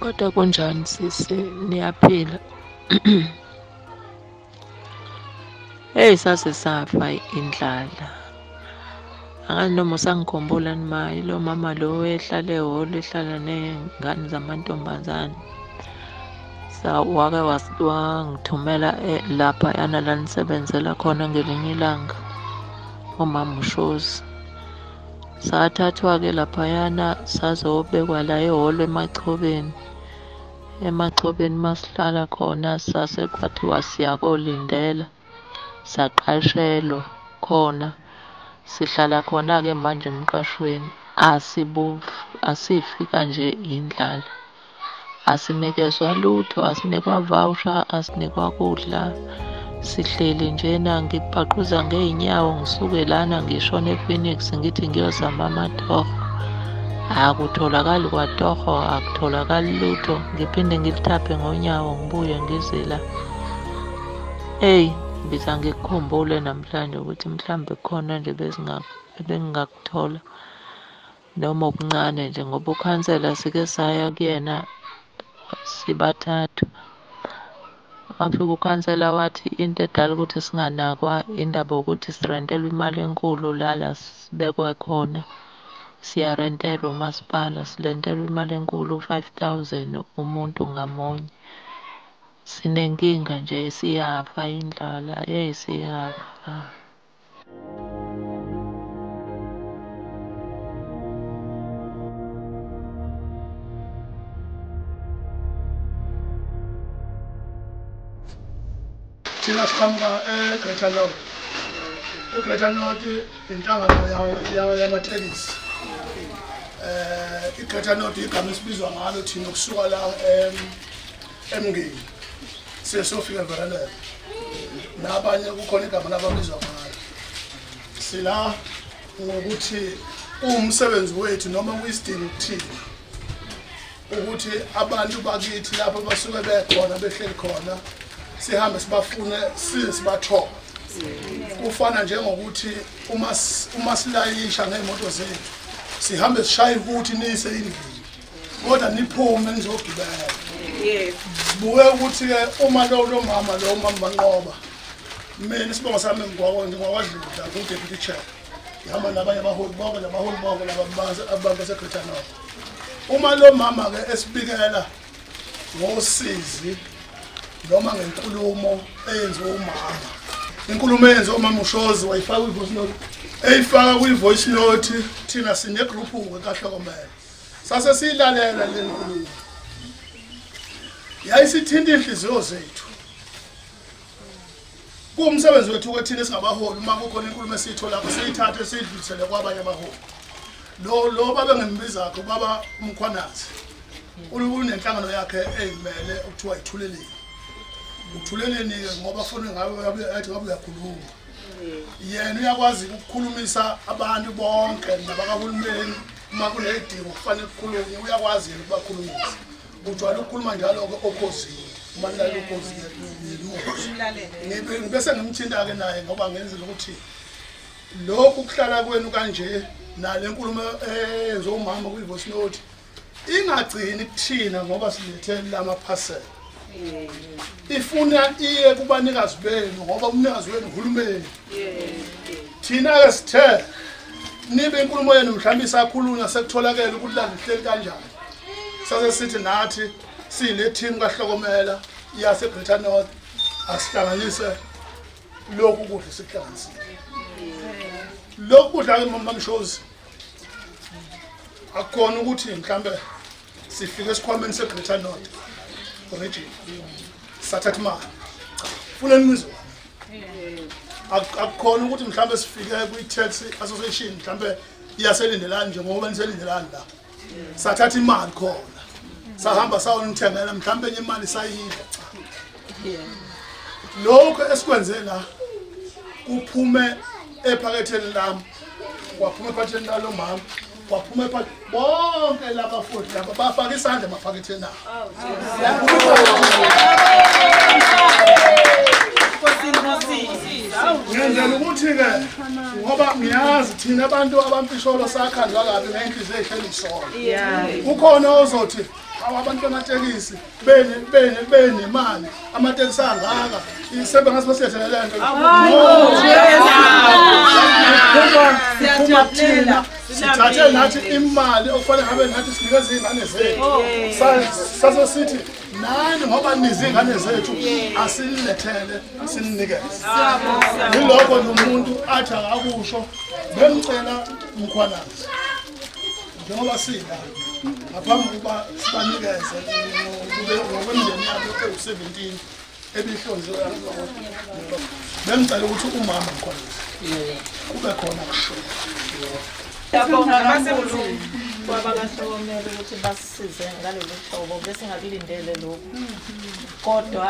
Kodwa kunjani sisi, niyaphila? Hey, sase safa indlala. Angazi noma usangikhumbula nima ilo mama lo ehlala ehholo, ehlala ney'ngane zamantombazane. Wake wangithumela laphayana la nisebenzela khona ngelinye ilanga, umama uShozi. Sathathwa-ke laphayana sazobekwa la ehholo eMachobeni. Emachobeni masihlala khona sase kwathiwa siya kolindela, saqashelwa khona. Sihlala khona-ke manje emqashweni, asifi kanje indlala. Asinikezwa lutho, asinikwa voucher, asinikwa kudla. Sihleli njena, ngibhaquza ngey'nyawo ngisuke lana ngishone ePhoenix ngithi ngiyozama amatoho. Akutholakali kwatoho, akutholakali lutho. Ngiphinde ngilithaphe ngonyawo ngibuye ngize la. Eyi, ngithi angikukhumbule namhlanje ukuthi mhlambe khona nje bengingakuthola noma okuncane nje, ngoba ukhansela sike saya kuyena sibathathu. Wafika ukhansela wathi into edala ukuthi singanakwa indaba yokuthi sirentelwa imali enkulu la sibekwe khona. Siyarentelwa umasipala, sirentelwa imali enkulu 5,000 umuntu ngamunye. Sinenkinga nje, siyafa indlala, yeyi siyafa. Thina siqhamuka eGreater North. IGreater North inhlangano yamatekisi. IGreater North igama esibizwa ngalo thina kusuka la eMngeni siye siyofika eVerulam. Nabanye kukhona igama lababizwa ngalo. Sila ngokuthi umsebenzi wethu noma kuyisidingo kuthina ukuthi abantu bakithi lapho basuke bekhona behleli khona sihambe sibafune size sibathole. Kufana njengokuthi uma silayisha ngey'moto zethu sihambe sishaye ukuthi niyise endlini kodwa niphume nizogibela. Sibuke ukuthi-ke uma lo mama lo mama Manqoba, mina isibongo sami ngingwakwadludla ngu-deputy chair, ngihamba nabanye abaholi bonke nabaholi bonke laba abantu baseGreater North. Uma lo mama-ke esibikela ngosizi noma ngenkulumo eyenziwe umama, inkulumo eyenziwe umama uShozi wayifaka kwi-voice note, eyifaka kwi-voice note. Thina sinegruphu-ke kaHlokomela, sase siyilalela le nkulumo, yayisithinta iy'nhliziyo zethu. Kuwumsebenzi wethu-ke thina esingabaholi, uma kukhona inkulumo esiyitholakho siyithathe siyidlulisele kwabanye abaholi. Lo baba engimbiza-kho ubaba uMkhwanazi, unenhlangano yakhe eyimele okuthiwa iThuleleni. Uthuleleni-ke ngoba funa ngabe athi ngabe uyakhuluma. Yena uyakwazi ukukhulumisa abantu bonke nabakahulumeni, uma kuney'dingo kufanele kukhulunywe uyakwazi yena ukubakhulumisa. Ujwayele ukukhuluma njalo-ke okhozini, uma nilalela ukhozini ngimuzi. Bese ngimthinta-ke naye ngoba ngenzela ukuthi lokhu kuhlala kwenu kanje nale nkulumo eyenziwe umama kwi-voice note ingagcini kuthina ngoba silethe lamaphasela. Ifuna iye kubanikazi benu ngoba umnikazi wenu uhulumeni. Thina-ke sithe nibe inkulumo yenu mhlawumbe isakhulunywa sekutholakele ukuthi lalihleli kanjani. Sase sithi nathi siyile team kaHlokomela yaseGreater North asihlanganise lokhu kudla sikuhlanganisile. Lokhu kudla-ke mama Mshozi akukhona ukuthi mhlawumbe sifike esikhwameni seGreater North region sathatha imali, funa nizwe. Akukhona ukuthi mhlawumbe sifike kwi-taxi association mhlawumbe iyaselindelani njengoba niselindelani la, sathatha imali khona sahamba sayonithengela mhlawumbe enye imali sayidla. Cha, lokho esikwenze la kuphume ephaketheni lami, kwaphuma ephaketheni lalo mama, kwaphuma ephaketheni bonke laba futhi laba bafaka isandla emaphaketheni abo. Ngenzela ukuthi-ke ngoba ngiyazi thina abantu abampisholo sakhandwa kabi ngey'nhliziyo ey'hleli isona. Kukhona ozothi Abantu bamatekisi benemali amatekisi angaka isebe ngathi basilethele le nto. Siyajabulela sithathe nathi imali okufanele ngabe nathi sinikeze izingane zethu. Sase sithi nani ngoba nizingane zethu asilethele sininikeze. Yilokho nomuntu athi akakusho bemcela uMkhwanazi njengoba sila ngaphambi kokuba sibanikeze ngokwemindeni yabo ewu-17 ebihlonziwe bemcela ukuthi umama Mkhwanazi kube khona kusho. Siyabonga kakhulu kwabakaHlokomela ukuthi basisize ngalolu hlobo besingakulindele lokhu. Kodwa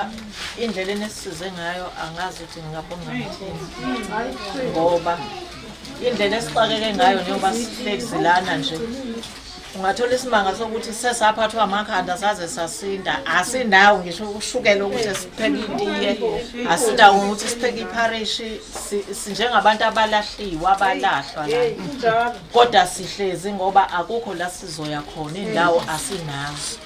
indlela enisisize ngayo angazi ukuthi ngingabonga ngithini. Ngoba indlela esixakeke ngayo njengoba sihlezi lana nje ungathola isimanga sokuthi sesaphathwa amakhanda saze sasinda asinawo ngisho ushukela ukuthi sipheke itiye asinawo ukuthi sipheke ipharishi sinjengabantu abalahliwe abalahlwa la kodwa sihlezi ngoba akukho la sizoya khona indawo asinazo.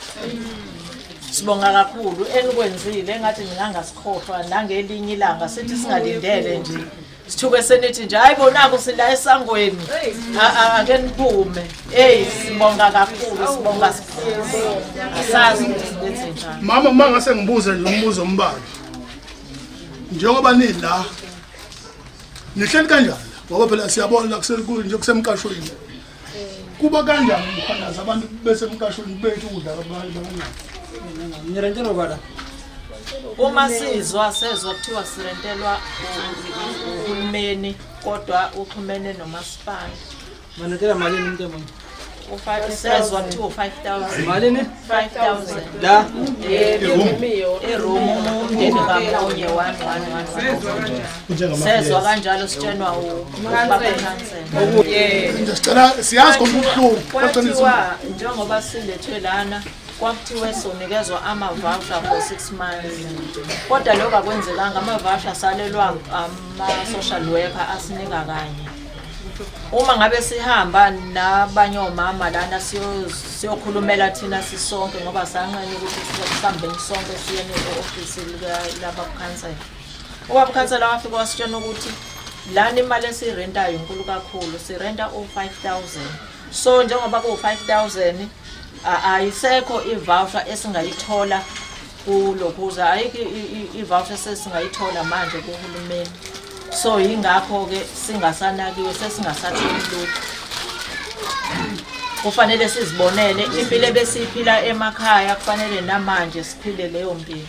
Sibonga kakhulu enikwenzile engathi ningangasikhohlwa nangelinye ilanga sithi singalindele nje sithuke senithi nje hayibo naku sila esangweni ake niphume. Hey sibonga kakhulu sibonga siphuma asazi ukuthi sibenze njani. Mama uma ngase ngibuze nje umbuzo ombali njengoba nila nihleli kanjani ngoba phela siyabona la nje kusemqashweni kuba kanjani Mkhwanazi abantu besemqashweni bethu ukudla abancane ngirentelwa bala uma sizwa sezwa kuthiwa sirentelwa uhulumeni kodwa uxhumene nomasipala. Manetela malini umuntu emunye? Sezwa kuthiwa 5000. Malini? 5000. La iroom umndeni ngamunye 111. Sezwa kanjalo sitshenwa ubaba khansela. Sicela siyazi ngobuhlungu kwathiwa njengoba silethwe lana kwakuthiwe sonikezwa ama-voucher for 6 months kodwa lokho akwenzekanga. Ama-voucher salelwa ama-social worker asinika kanye. Uma ngabe sihamba nabanye omama lana siyokhulumela thina sisonke ngoba sanqena ukuthi sihambeni sonke siyeni e-ofisi labakhansela. Ubabukhansela wafika wasitshena ukuthi lana imali esirentayo inkulu kakhulu, sirenta u-5,000. So njengoba kuwu-5,000 ayisekho i-voucher esingayithola kulokhuza, ayikho i-voucher esingayithola manje kuhulumeni. So yingakho-ke singasanakiwe sesingasatholi lutho. Kufanele sizibonele impilo ebesiyiphila emakhaya, kufanele namanje siphile leyo mpilo.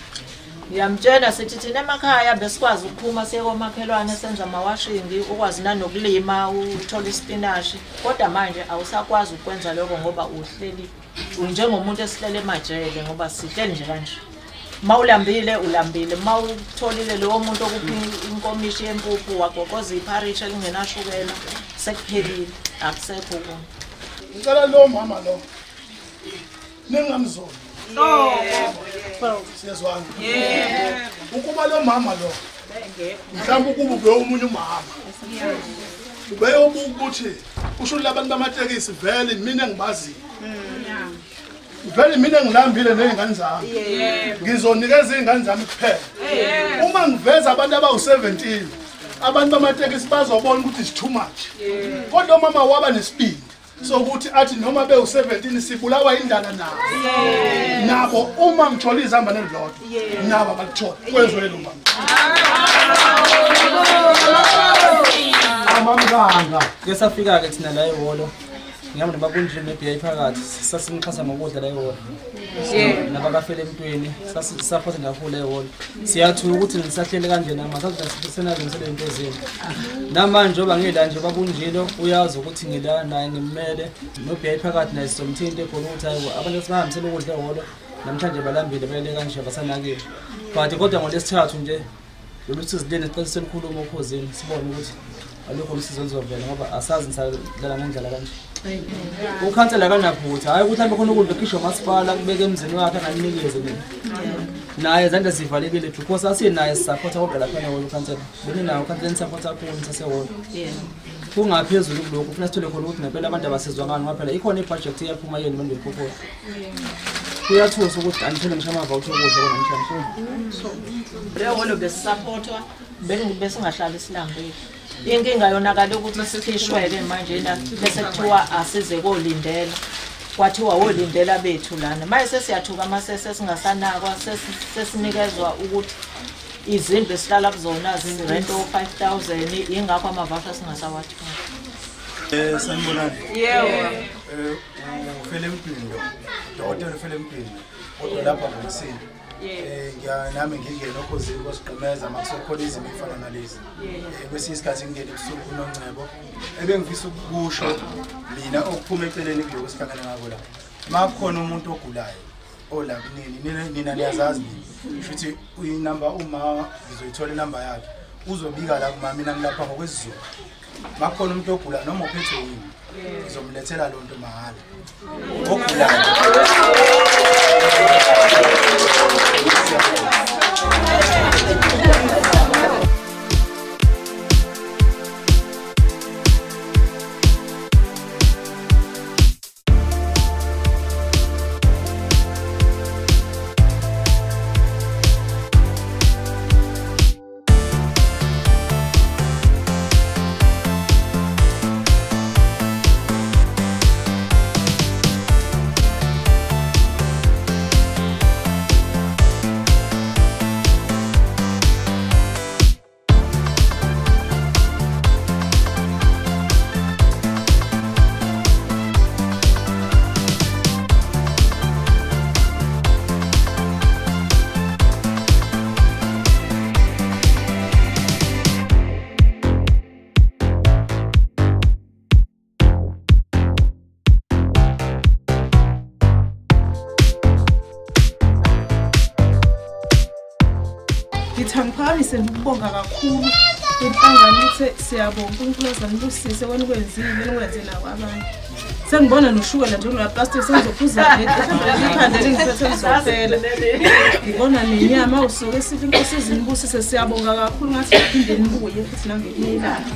Ngiyamtshela sithi thina emakhaya besikwazi ukuphuma siye komakhelwane senze amawashingi, ukwazi nanokulima uthole isipinashi, kodwa manje awusakwazi ukwenza lokho ngoba uhleli njengomuntu esihlele emajele ngoba sihleli nje kanje. Mawulambile ulambile, mawutholile lowo muntu okuphi inkomishi yempuphu wagoqoza ipharishi elingenashukela sekuphelile, akusekho okunye. Ngicela lo mama lo ningamzoni. Siyezwana. Ukuba lo mama lo mhlawumbe ukuba ube omunye umama ubeyobuka ukuthi usho labantu bamatekisi vele mina engibaziyo vele mina ngilambile nezingane zami ngizonikeza izingane zami kuphela. Uma ngiveza abantu abawu-17 abantu bamatekisi bazobona ukuthi it's too much. Kodwa umama waba nesibindi sokuthi athi noma bewu-17 sibulawa indlala nabo nabo uma ngithola izihamba nelilodwa nabo abakuthola kwezwele lo mama. Amamkanga ke safika ke thina la ehholo ngihamba nobabunje neBI phakathi sasimxhasa ngokudla la ehholo nabakafela emntwini sasisapotha kakhulu ehholo. Siyathuka ukuthi nisahlele kanje nama sathi senalungisele into zenu namanje njengoba ngila nje babunjilo uyazi ukuthi ngila naye ngimele noBI phakathi naye sizomthinta khona ukuthi hayi abantu sibahambisele ukudla ehholo namhlanje balambile bayele kanje basanakile but kodwa ngolesithathu nje lolu sizileni sicela selikhuluma okhozini sibone ukuthi alukho usizo oluzovela ngoba asazi nisadlala ngendlela kanje. Ukhansela akanaphutha hayi ukuthi mhlawumbe khona ukudla khishwa umasipala kubeke emzini wakhe anganinikeze mina naye izandla zivalekile because asinaye sisapotha kodwa lapha nawo ukhansela beninawo ukhansela nisapotha kakhulu nisasehholo kungaphezulu kulokhu kufuna sithole khona ukuthi ngempela abantu abasizwa ngani ngoba phela ikhona ibudget eyaphuma yenu manje bekhokhona. Kuyathusa ukuthi anithole ngisho amavoucher okudla namhlanje. Leyo holo besisupportwa besingahlali silambile. Inkinga yonakala ukuthi sikhishweke manje bese kuthiwa asize kolindela. Kwathiwa wolindela bethu lana. Manje sesiyathuka mase sesingasanakwa sesinikezwa ukuthi izindlu esihlala kuzona zirent o-5000 ingakho amavoucher singasawatholi. Sanibonani. Yebo. Ufele Mpindo. Dokotela ufele Mpindo. Kodwa lapha ngokusini. Nami ngingena okhozini kwasigqemeza makusekhona izimo ezifana nalezi. Kwesinye isikhathi ngingene ebusuku kuNongcebo. Ebengifisa ukusho mina okuphuma eceleni kuloko sihlangana ngako la. Makukhona umuntu ogulayo ola kunini nina niyazazi nini. Kusho ukuthi inamba uma ngizoyithola inamba yakhe uzobika la kuma mina ngilapha ngokwesiZulu. Makukhona umuntu ogula noma uphethwe yini ngizomlethela lonto mahhala. Ogulayo. Ngiphakamise ngikubonga kakhulu inhlangano ukuthi siyabonga uNkulunkulu azanibusise wena ukwenzile nikwenze nawo abanye. Sengibona noshukela nje kuloya plastic sengizophuza mhlawumbe ikhanda lingiphethe lizophela. Ngibona nenyama usuke sithi inkosi izinibusise siyabonga kakhulu ngathi phinde nibuye futhi nangelinye ilanga.